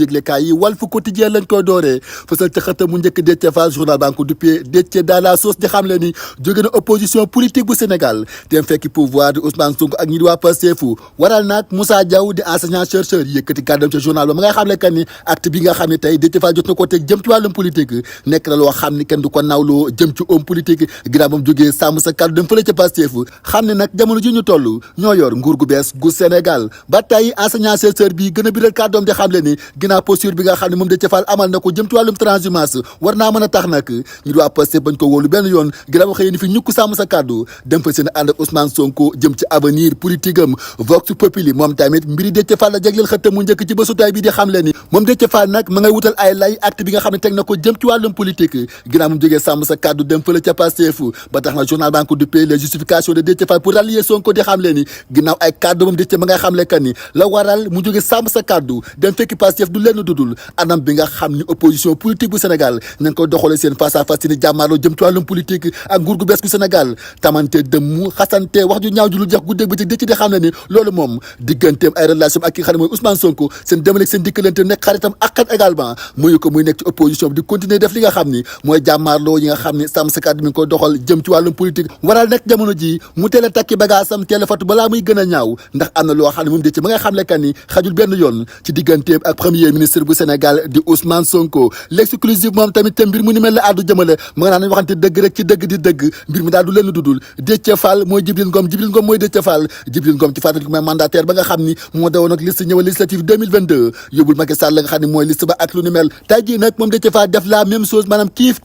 yëglekaay yi Walf Quotidien lañ koy dooree fësal ca xëtam mu njëkk Déthié Fall journal baa ngi ko duppee Déthié dans la sauce di xam le ni jóge na opposition politique bu Sénégal dem fekki pouvoir di Ousmane Sonko ak ñi di waa Pastef waral nag Moussa Diaw di enseignant chercheur yëkkati kàddam ca journal ba ma ngay xam le kan ni acte bi nga xam ne tey Déthié Fall jot na ko teg jëm ci wàllum politique nekk na loo xam ni kenn du ko nawloo jëm ci homme politique ginnaaw ba mu jógee sàmm sa kàddu dem fële ca Pastef xam ne nag jamono ji ñu toll ñoo yor nguur gu bees gu Sénégal ba tey enseignant chercheur bi gën a biral kàddoom di xam le ni ginnaaw posture bi nga xam ne moom Déthié Fall amal na ko jëm ci wàllum transhumance war naa mën a tax nag ñu waa Pastef bañ ko wóolu benn yoon ginnaaw xëy ni fi ñukk sàmm sa kàddu dem fa seen ànd ak Ousmane Sonko jëm ci avenir politique am Vox Populi moom tamit mbiri Déthié Fall la jagleel xëttam mu njëkk ci bésu tay bi di xam le ni moom Déthié Fall nag ma ngay wutal ay lay acte bi nga xam ne teg na ko jëm ci wàllum politique ginnaaw mu jógee sàmm sa kàddu dem fële ca Pastef ba tax na journal baa ngi ko duppee les justifications de Déthié Fall pour rallier Sonko di xam le ni ginnaaw ay kàddu moom Déthié ma ngay xam le kan ni la waral mu jógee sàmm sa kàddu dem fekki Pastef du lenn dudul anam bi nga xam ni opposition politique bu Sénégal nañ ko doxalee seen face à face ni jàmmaarloo jëm ci wàllum politique ak nguur gu bees gu Sénégal tamante dëmm xasante wax ju ñaaw ju lu jeex guddeeg ba ci Déthié di xam ne ni loolu moom digganteem ay relation ak ki nga xam ne mooy Ousmane Sonko seen demaleeg seen dikkalante nekk xaritam ak également muyu ko muy nekk ci opposition bi di continuer def li nga xam ni mooy jàmmaarloo yi nga xam ni sàmm sa kàddu mi ngi koy doxal jëm ci wàllum politique waral nekk jamono ji mu teel a takki bagaasam teel a fatu balaa muy gën a ñaaw ndax am na loo xam ne moom Déthié ma ngay xam le kan ni xajul benn yoon ci digganteem ak premier ministre bu Sénégal di Ousmane Sonko l'exclusive moom tamit te mbir mu ni mel la àddu jëmale ma nga naan nañ waxante dëgg rek ci dëgg di dëgg mbir mi daal du leen dudul Déthié Fall mooy Djibril Ngom mooy Déthié Fall Djibril Ngom ci fàttali ko mooy mandataire ba nga xam ni moo dawoon ak liste ñëwal législative 2022 yóbbul Macky Sall la nga xam ne mooy liste ba ak lu ni mel tey jii nag moom Déthié Fall def la même chose maanaam kiif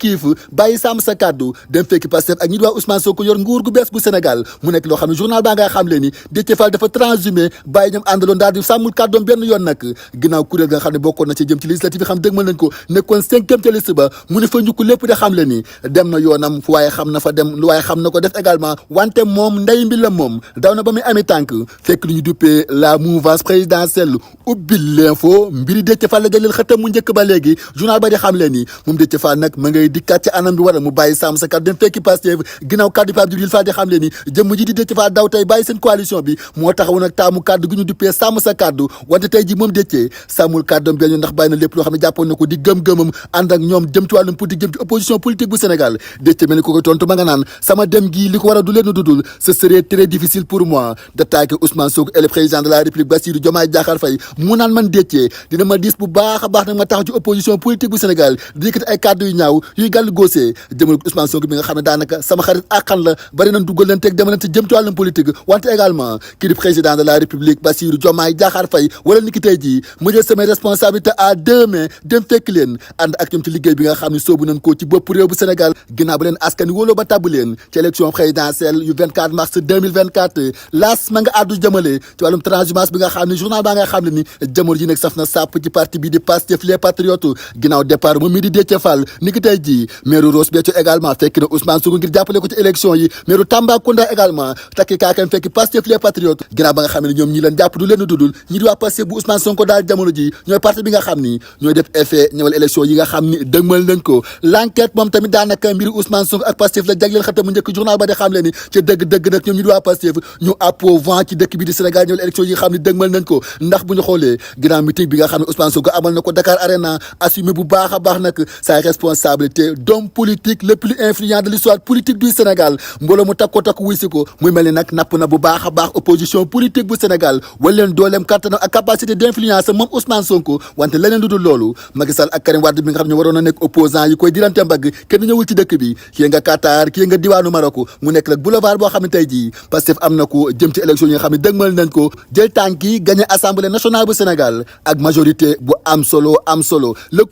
bàyyi sàmm sa kàddu dem fekki Pastef ak ñi di waa Ousmane Sonko yor nguur gu bees gu Sénégal mu nekk loo xam ne journal baa nga xam le ni Déthié Fall dafa transhumé bàyyi ñoom àndaloon daal di sàmmul kàddoom benn yoon nag ginnaaw kuréel ga nga xam ne bokkoon na ci jëm ci législative yi xam dëgmal nañ ko nekkoon 5e ca liste ba mu ne fa ñukk lépp de xam le ni dem na yoonam fu waaye xam na fa dem lu waaye xam na ko def également wante moom ndey mbi la moom daw na ba muy amee tànk fekk lu ñu duppee la mouvance présidentielle ubbil l'info mbiri Déthié Fall la jagleel xëtam mu njëkk ba léegi journal ba di xam le ni moom Déthié Fall nag ma ngay dikkaat ci anam bi war a mu bàyyi sàmm sa kàddu dem fekki Pastef ginnaaw kàddu Pape Djibril Fall di xam le ni jëmm ji di Déthié Fall daw tey bàyyi seen coalition bi moo taxaw nag taamu kàddu gi ñu duppee sàmm sa kàddu wante tey ji moom Déthié sàmmul kàddoom benn ndax bàyyi na lépp loo xam ne jàppoon na ko di gëm-gëmam ànd ak ñoom jëm ci wàllum politique jëm ci opposition politique bu Sénégal Déthié mel ni ko koy tontu ma nga naan sama dem gii li ko war a du leen dudul ce serait très difficile pour moi d'attaquer Ousmane Sonko et le président de la République Bassirou Diomaye Diakhar Faye mu naan man Déthié dina ma diis bu baax a baax nag ma taxaw ci opposition politique bu Sénégal di yëkkati ay kàddu yu ñaaw yuy gàll góosee jëmal ko Ousmane Sonko bi nga xam ne daanaka sama xarit àqan la bari nañ duggalanteeg demalante jëm ci wàllum politique wante également kii di président de la République Bassirou Diomaye Diakhar Faye wala ni ki tey jii ma jël samay responsabilités à 2 mains dem fekk leen ànd ak ñoom ci liggéey bi nga xam ne soobu nañ ko ci bopp réew bu Sénégal ginnaaw ba leen askan wi wóoloo ba tabb leen ci élection présidentielle yu 24 mars 2024 laas ma nga àddu jëmale ci wàllum transhumance bi nga xam ne journal baa nga xam ne ni jamono ji nag saf na sàpp ci parti bi di Pastef les patriotes ginnaaw départ moom mii di Déthié Fall ni ki tey jii maire Ross Béthio également fekk na Ousmane Sonko ngir jàppale ko ci élection yi maire Tambacounda également takki kaakam fekk Pastef les patriotes ginnaaw ba nga xam ne ñoom ñi leen jàpp du leen dudul ñi di waa Pastef bu Ousmane Sonko daal jamono ji ñooy parti bi nga xam ni ñooy def effet ñëwal élection yi nga xam ni dëgmal nañ ko l'enquête moom tamit daanaka mbiri Ousmane Sonko ak Pastef la jagleel xëtam mu njëkk journal ba di xam le ni ci dëgg-dëgg nag ñoom ñi di waa Pastef ñu approuvant ci dëkk bi di Sénégal ñëwal élection yi nga xam ni dëgmal nañ ko ndax bu ñu xoolee ginnaaw meeting bi nga xam ne Ousmane Sonko amal na ko Dakar Arena assumé bu baax a baax nag sa responsabilité d'homme politique le plus influent de l'histoire politique du Sénégal mbooloo mu takko wuy si ko muy mel ni nag napp na bu baax a baax opposition politique bu Sénégal wala leen dooleem kattanam ak capacité d'influence moom Ousmane Sonko wante leneen lu dul loolu Macky Sall ak Karim Wade bi nga xam ne waroon a nekk opposant yi koy dirante mbagg kenn ñëwul ci dëkk bi kii nga Qatar kii nga diwaanu Maroc mu nekk nag boulevard boo xam ne tey jii Pastef am na ko jëm ci élection yi nga xam ne dëgmal nañ ko jël tànk yi gagné assemblée nationale bu Sénégal ak majorité bu am solo le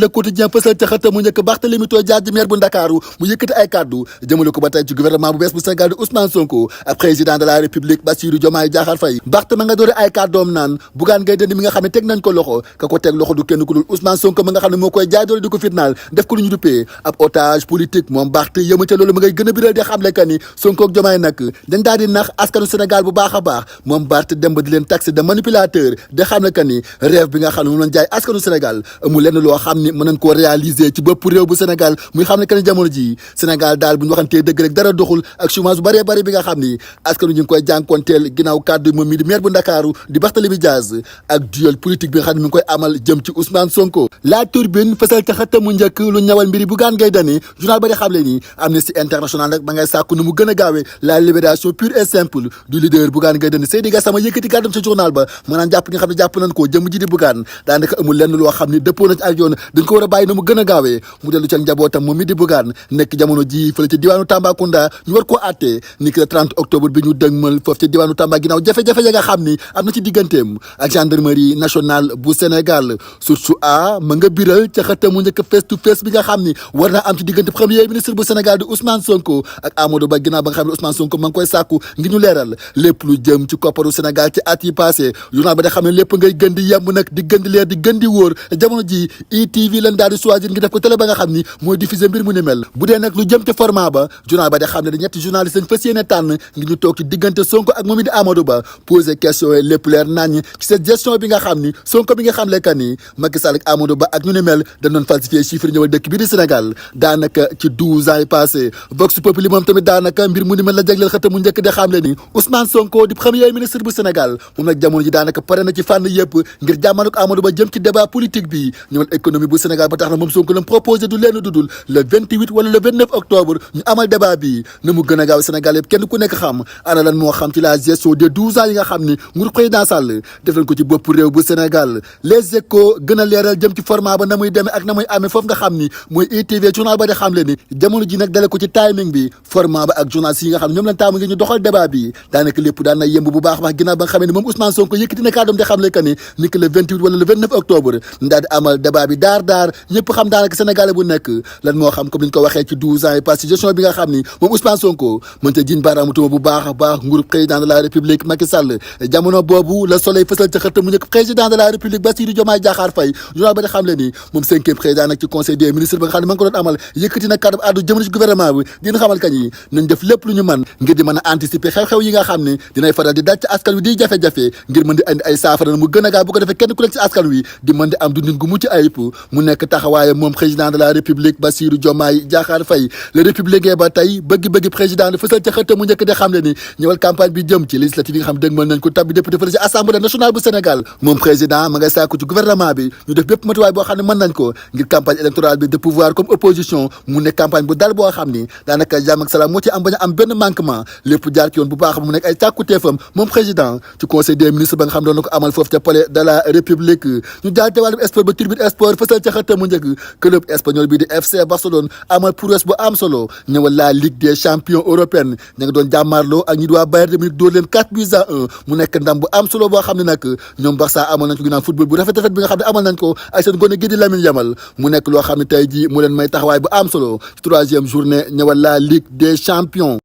quotidien fësal ca xëta mu njëkk Barthélémy Dias maire bu Ndakaaru mu yëkkati ay kàddu jëmale ko ba tey ci gouvernement bu bees bu Sénégal di Ousmane Sonko ak président de la République Bassirou Diomaye Diakhar Faye Barth ma nga doore ay kàddoom naan Bougane Gueye Dany mi nga xam ne teg nañ ko loxo ka ko teg loxo du kenn ku dul Ousmane Sonko ma nga xam ne moo koy jaay doole di ko fitnaal def ko lu ñu duppee ab otage politique moom Barth yëma ca loolu ma ngay gën a biral di xamle ka ni Sonko ak Diomaye nag dañ daal di nax askanu Sénégal bu baax a baax moom Barth dem ba di leen taxé de manipulateur di xamle ka ni rêve bi nga xam ne moom lañ jaay askanu Sénégal amul lenn loo xam ni mën nañ koo réaliser ci bopp réew bu Sénégal muy xam ne que ne jamono ji Sénégal daal bu ñu waxantee dëgg rek dara doxul ak chômage bu bëree bëri bi nga xam ni askanu ñu ngi koy jànkonteel ginnaaw kàddu moom mi di maire bu Ndakaaru di Barthélémy Dias ak duel politique bi nga xam xam ne mi ngi koy amal jëm ci Ousmane Sonko. La Tribune fësal ca xëtam mu njëkk lu ñawal mbiri Bougane Gueye Dany journal ba di xam le ni Amnesty International nag ba ngay sàkku nu mu gën a gaawee la libération pure et simple du leader Bougane Gueye Dany. Seydi Gassama yëkkati kàddam ca journal ba mu naan jàpp nga xam ne jàpp nañ ko jëm ji di Bougane daanaka amul lenn loo xam ne dëppoo na ci ak yoon dañ ko war a bàyyi na mu gën a gaawee mu dellu ca njabootam moom mi di Bougane nekk jamono ji fële ci diwaanu Tambacounda ñu war koo àttee ni ki le 30 octobre bi ñu dëgmal foofu ci diwaanu Tamba ginnaaw jafe-jafe ya nga xam ni am na ci digganteem ak gendarmerie nationale bu Sénégal. Source A ma nga biral ca xëtamu njëkk face to face bi nga xam ni war naa am ci diggante premier ministre bu Sénégal di Ousmane Sonko ak Amadou Ba ginnaaw ba nga xam ne Ousmane Sonko ma ngi koy sàkku ngir ñu leeral lépp lu jëm ci kopparu Sénégal ci at yi passé journal ba da xam ne lépp ngay gën di yemb nag di gën di leer di gën di wóor jamono ji ITV lañ daal di choisir ngir def ko télé ba nga xam ni mooy diffuser mbir mu ni mel. bu dee nag lu jëm ci format ba journal ba da xam ne da ñetti journaliste lañ fas yéene tànn ngir ñu toog ci diggante Sonko ak moom it di Amadou Ba poser question yi lépp leer nañ ci cette gestion bi nga xam ni Sonko bi nga xam lekkan ni Macky Sall ak Amadou Ba ak ñu ni mel dañ doon falsifier chiffre ñëwal dëkk bi di Sénégal daanaka ci 12 ans yi passé Vox Populi moom tamit daanaka mbir mu ni mel la jagleel xëta mu njëkk di xam le ni Ousmane Sonko di premier ministre bu Sénégal moom nag jamono ji daanaka pare na ci fànn yëpp ngir jàmmanuk Amadou Ba jëm ci débat politique bi ñëwal économie bu Sénégal ba tax na moom Sonko lam proposé du leen dudul le 28 wala le 29 octobre ñu amal débat bi na mu gën a gaaw Sénégal yëpp kenn ku nekk xam ana lan moo xam ci la gestion des 12 ans yi nga xam ni nguur président Sall def nañ ko ci bopp réew bu Sénégal. Les Échos gën a leeral jëm ci format ba na muy demee ak na muy amee foofu nga xam ni mooy ITV journal ba di xam le ni jamono ji nag dale ko ci timing bi format ba ak journaliste yi nga xam ne ñoom lañ taamu ngir ñu doxal débat bi daanaka lépp daan na yemb bu baax wax ginnaaw ba nga xamee ni moom Ousmane Sonko yëkkati na kàddoom di xam le que ni que le 28 wala le 29 octobre daal di amal débat bi daar ñëpp xam daanaka sénégalais bu nekk lan moo xam comme ni ñu ko waxee ci 12 ans yi passé gestion bi nga xam ni moom Ousmane Sonko mën ta jiñ baaraamu tuuma bu baax a baax nguuru président de la république Macky Sall jamono boobu le soleil fësal ca xëtt mu njëkk président de la république Bassirou Diomaye Diakhar Faye journal ba di xam le ni moom 5e président nag ci conseil des ministres ba nga xam ne ma ngi ko doon amal yëkkati na kàddu addu jëmale ci gouvernement bi dina xamal kañ yi nañ def lépp lu ñu mën ngir di mën a anticiper xew-xew yi nga xam ne dinay faral di dal ci askan wi di jafe-jafe ngir mën di andi ay saafara mu gën a gaaw bu ko defee kenn ku nekk ci askan wi di mën di am dundin gu mucc ayib mu nekk taxawaayam moom président de la république Bassirou Diomaye Diakhar Faye le républicain ba tey bëgg-bëgg président fësal ca xëtt mu njëkk di xam le ni ñëwal campagne bi jëm ci législative yi nga xam dëgmal nañ ko tabbi député fële ci assemblée nationale bu Sénégal moom président ma ngay sàkku ci gouvernement bi ñu def bépp matuwaay boo xam ne mën nañ ko ngir campagne électorale bi de pouvoir comme opposition mu nekk campagne bu dal boo xam ni daanaka jàmm ak salaam moo ci am bañ a am benn manquement lépp jaar ci yoon bu baax mu nekk ay càkkuteefam moom président ci conseil des ministres ba nga xam doon na ko amal foofu ca palais de la république ñu jaal te wàllum sport ba tribune sport fësal ca xëtta mu njëkk club espagnol bi di FC Barcelone amal prouesse bu am solo ñëwal la Ligue des champions européenne ña ngi doon jàmmaarloo ak ñi di waa Bayern de Munich dóor leen 4-1 mu nekk ndam bu am solo boo xam ne nag ñoom Barça amal nañ ko ginnaaw football bu rafet bi nga xam ne amal nañ ko ay seen gone gi di Lamine Yamal mu nekk loo xam ne tey jii mu leen may taxawaay bu am solo ci 3e journée ñëwal la Ligue des champions